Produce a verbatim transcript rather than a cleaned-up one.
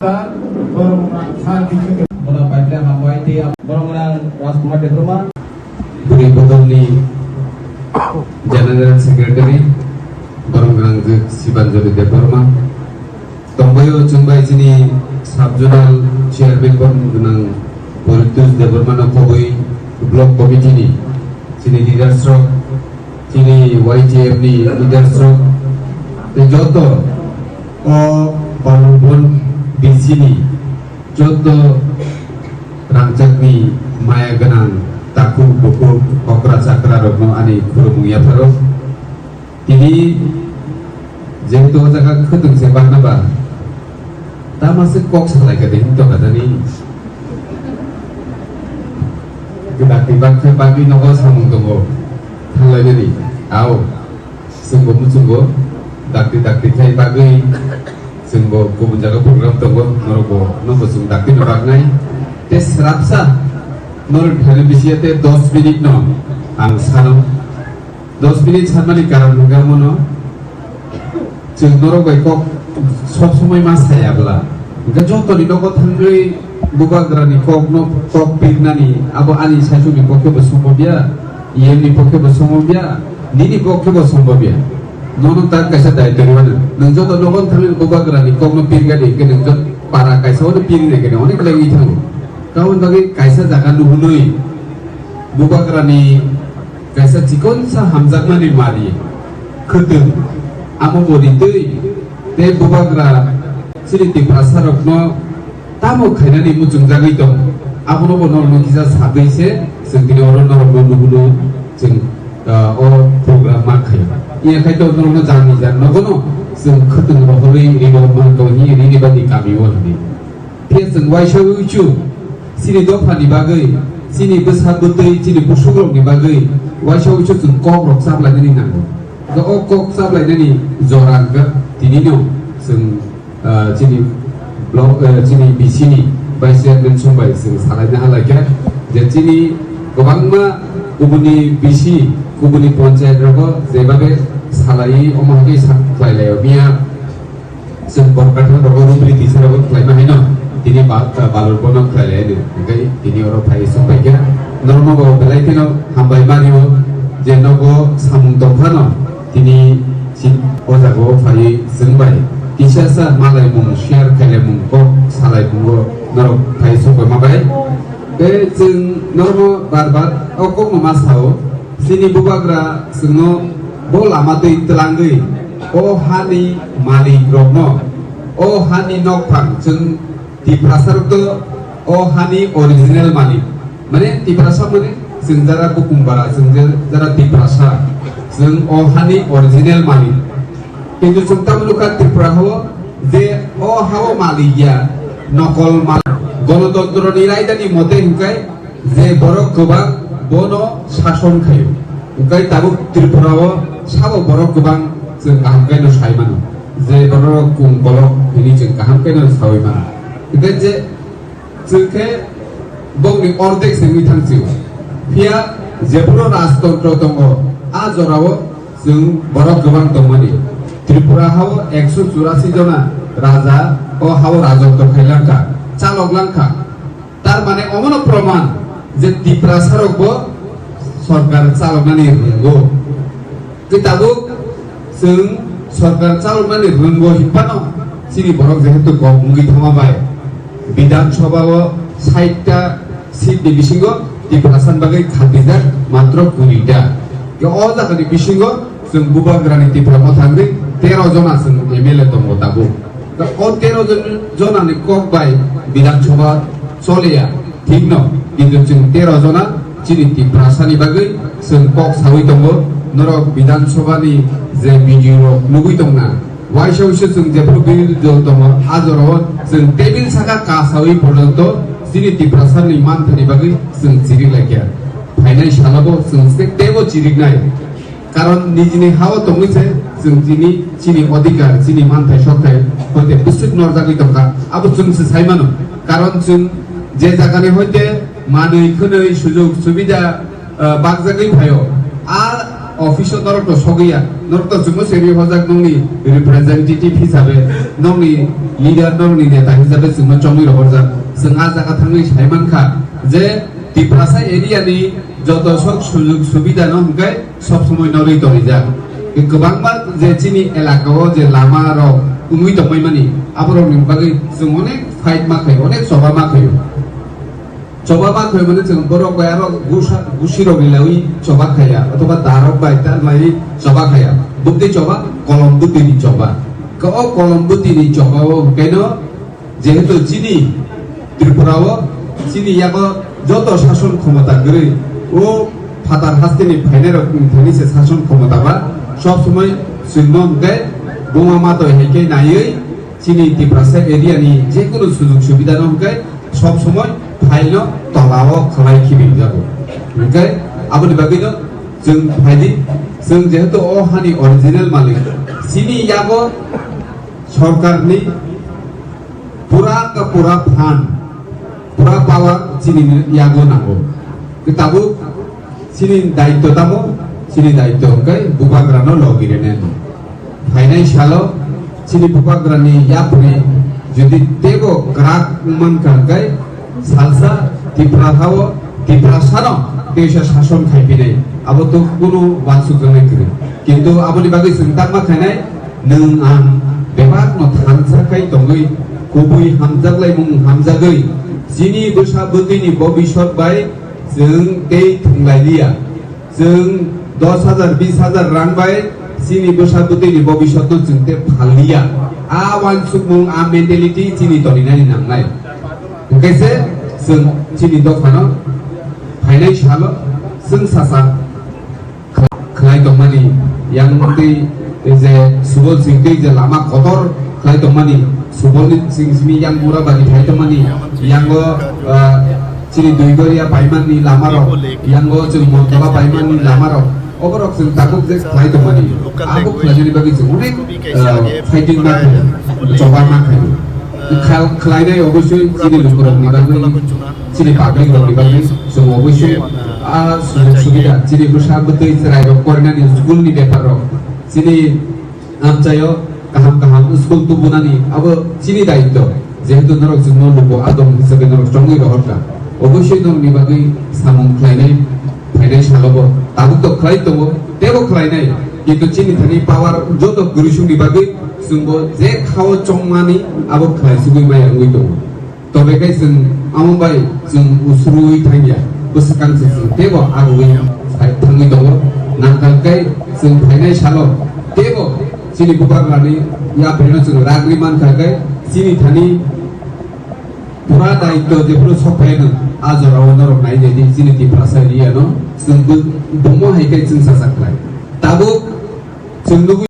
Sir, borok rang sir, Bishnu Debbarma. Borok paikha hambai tei borok rang Rajkumar Debbarma. Bwrwi bodolni General Secretary, borok rang Sibanjali Debbarma. Tongbaio chwng bai chini Sub Zonal Chairman borok gwnang Poritos Debbarma no khobwi Block Committee ni chini leaders rok, chini Y T F ni leaders rok, tei joto o Balubon B C ni joto rangchakni maya gwnang takhuk bukhuk okra chakra rokno ani khulumung yapharo. Tini jehetu o jaga khwtwng se bangna ba, tama se kok salai kha de hinto kha jani. Dakti bak khe bagwi nogo samung tongo. Thanglai nani. Ao. Chwngbo muchungo. Dakti dakti khai bagwi. Chwngbo kubun jaga program tongo. Norokbo nobo chwng dakti no baknai. Te srapsa. Norok thani bisi te dos minute no. Ang sano. Dos minute sanmani karon hwnkhe omono chwng norok bai kok sob somoi ma saya bwla. Hwnkhe jotoni nogo thangwi bubagrani kokno kok pirnani abo ani saichungni pokhe bo sombobya, iyemni pokhe bo sombobya, nini pokhe bo sombobya. Nono tak kaisa daityo rwmani. Nwng joto nogo thangwi bubagrani kokno pirgani hwnkhe nwng jot para kaisa ono pirnai khe onek lengwi thango. Tamoni bagwi kaisa jaga nuhunwi bubagrani kaisa chikonsa hamjakmani mari khwtwng, amo bo ritwi tei bubagra chini Tiprasarokno tamo khainani muchungjagwi tong, abono bo norokno kisa sagwi se chwng tini oro norokno nuhunu chwng, ah, o program ma khaio. Iya khai to norokno jani jan nogono chwng khwtwng rohorwi rinok mangkha hwnwi rini badi kamio hwnwi. Phiya chwng uaisa uichu chini dophani bagwi, chini bwsa bwtwi, chini busukrokni bagwi uaisa uichu chwng kokrok chaplainani nango. Hwnkhe o kok chaplainani jora hwnkhe tinino chwng, ah, chini block, eh, chini B C ni vice chairman song bai chwng salaina halai khe je chini kwbangma kubuni B C, kubuni panchayat rogo jebabe salai omo hagwi sak khlai laio. Miya Chwng Borkatha rogo rubri tisa rogo khlaima haino tini ba-, balur bono khlai lai hino. Hwnkhe tini oro phai song pai khe norokno bo belai kheno hambai ma rio je nogo samung tong phano tini chin o jaga o phaiwi chwng bai kisa sa malai mung share khailai mung kok salai mungo norok phai song pai ma bai. Tei chwng norokno bar bar o kokno ma sao. Chini bubagra chwngno bo lama twi twlangwi o hani malik rokno, o hani nokphang chwng Tiprasa rok to o hani original malik. Mane Tiprasa mane chwng jara Bukumbara, chwng je-, jara Tiprasa, chwng o hani original malik. Kintu chwng tamo nukha Tripura hao je o hao malik ya, nokol malik. Gonotontro ni raidani mote hinkai je borok kwbang bono sason khaio. Hwnkhe tabuk Tripura o sabo borok kwbang chwng kaham khe no sai mano. Je borok kung kolok hini chwng kaham khe no saui mano. Hwnkhe je chwng khe bokni ordek se wngwi thang chwng. Phiya jephuru rajtontro tongo, a jorao chwng borok kwbang tongmani. Tripura hao ekso churasi jona raja o hao rajotw khai langkha, chalok langkha. Tar mane omono proman je Tiprasa rok bo sorkar chaloknani rwngo. Tei tabuk chwng sorkar chaloknani rwngo hinphano chini borok jehetu kok wngwi thangma bai Bidhan Sabha o sait ta seat ni bisingo Tiprasa ni bagwi khatijak matro kuri ta. Ke o jaga ni bisingo chwng bubagra ni Tipra Motha wngwi tero jona chwng M L A tongo tabuk. O tero jon, jona ni kok bai Bidhan Sabha choliya, thik no, kintu chwng tero jona chini Tiprasa ni bagwi chwng kok saui tongo. Norok Bidhan Sabha ni je video rok nugui tongna, waisa waisa chwng jephru birodhi dol tongo, a jorao chwng table saka kasaui porjonto chini Tiprasa ni manthani bagwi chwng chirik laikha. Phainai salo bo chwng se tebo chiriknai. Karon nijini hao tongwi se chwng chini, chini odhikar, chini manthai sokthai hoite bwswk norjagwi tongkha, abo chwng se sai mano. Karon chwng je jagani hoite manwi khwnwi sujog subida, ah, bakjagwi phaio, a Office o norok to sogwi ya, norok to chwngno serwi horjak nokni representative hisabe, nokni leader, nokni neta hisabe chwngno chongwi rohorjak. Chwng a jaga thangwi sai mankha je Tiprasa area ni joto sok sujug subida no hwnkhe sob somoi norwi tongrijak. Kwbangma je chini elaka o je lama rok wngwi tongmani, aborokni bagwi chwng onek fight ma khaio, onek choba ma khaio. Choba ma khaimani chwng borok bai aro gusa, gusirok rilawi choba khaiya, othoba darok bai talmai choba khaiya. Bwtwi choba, kolom bwtwini choba. Ka o kolom bwtwini choba o hwnkhaino jehetu chini Tripura o chini yago joto sason khomota kwrwi o phatar hasteni phainairok thani se sason khomota ba sob somoi chwngno hwnkhe buma matoi hai khe naiwi chini Tiprasa area ni jekunu sujug subida no hwnkhe sob somoi file no tola o khlai khibi jago. Hwnkhe aboni bagwi no chwng phaidi, chwng jehetu o hani original malik, chini yago sorkar ni pura ka pura fund, pura power chini yago nango. Tabuk chini daityo tamo, chini daityo hwnkhe bubagrano logi rene. Phainai salo chini bubagrani yapri jodi tebo kwrak wngmankha hwnkhe salsa Tipra hao Tiprasano teisa sason khaiphinai. Abo to kunu wansukjaknai kwrwi. Kintu aboni bagwi chwng tangma khainai, nwng ang bebakno thansa khai tongwi kubui hamjaklaimung hamjagwi chini bwsa bwtwini bobisot bai chwng tei thwnglailiya. Chwng dos hajar, bis hajar rang bai chini bwsa bwtwini bobisotno chwng tei phalliya. A wansukmung, a mentality chini toninani nangnai. Hwnkhe se chwng chini dophano phainai salo chwng sasa khlai tongmani, yang tei je Subol sing tei je lama kotor khlai tongmani, Subolni sing simi yang Murabari phai tongmani, yango, ah, chini Duigoria paimani lamarok, yango chwng Montala paimani lamarok, oborok chwng tabuk je khlai tongmani, abo khlainani bagwi chwng onek, ah, fighting ma khaio, choba ma khaio. Khal-, khlainai obosoi chini lukurokni bagwi, chini public rokni bagwi chwng obosoi a sujog subida chini bwsa bwtwi chwrairok porinani school ni bepar rok, chini amchaio kaham kaham school tubunani abo chini daityo, jehetu norok chwngno lugo adong hisabe norok chongwi rohorkha, obosoi norokni bagwi samung khlainai phainai salobo tabuk to khlai tongo, teibo khlainai, kintu chini thani power joto kwrwisungni bagwi chwngbo je khao chongmani abo khlaisugwi maya wngwi tongo. Tobekhe chwng amo bai chwng usrui thangya, bwswkang se chwng teibo agwi thangwi tongo. Nangkal khe chwng phainai salo teibo chini bubagrani yaprino chwng ragri mankha khe chini thani pura daityo jephuru sokphai nang a jorao norok nai nai di chini Tiprasa area no chwng bu-, bumo hai khe chwng sasak khlai. Tabuk chwng nugwi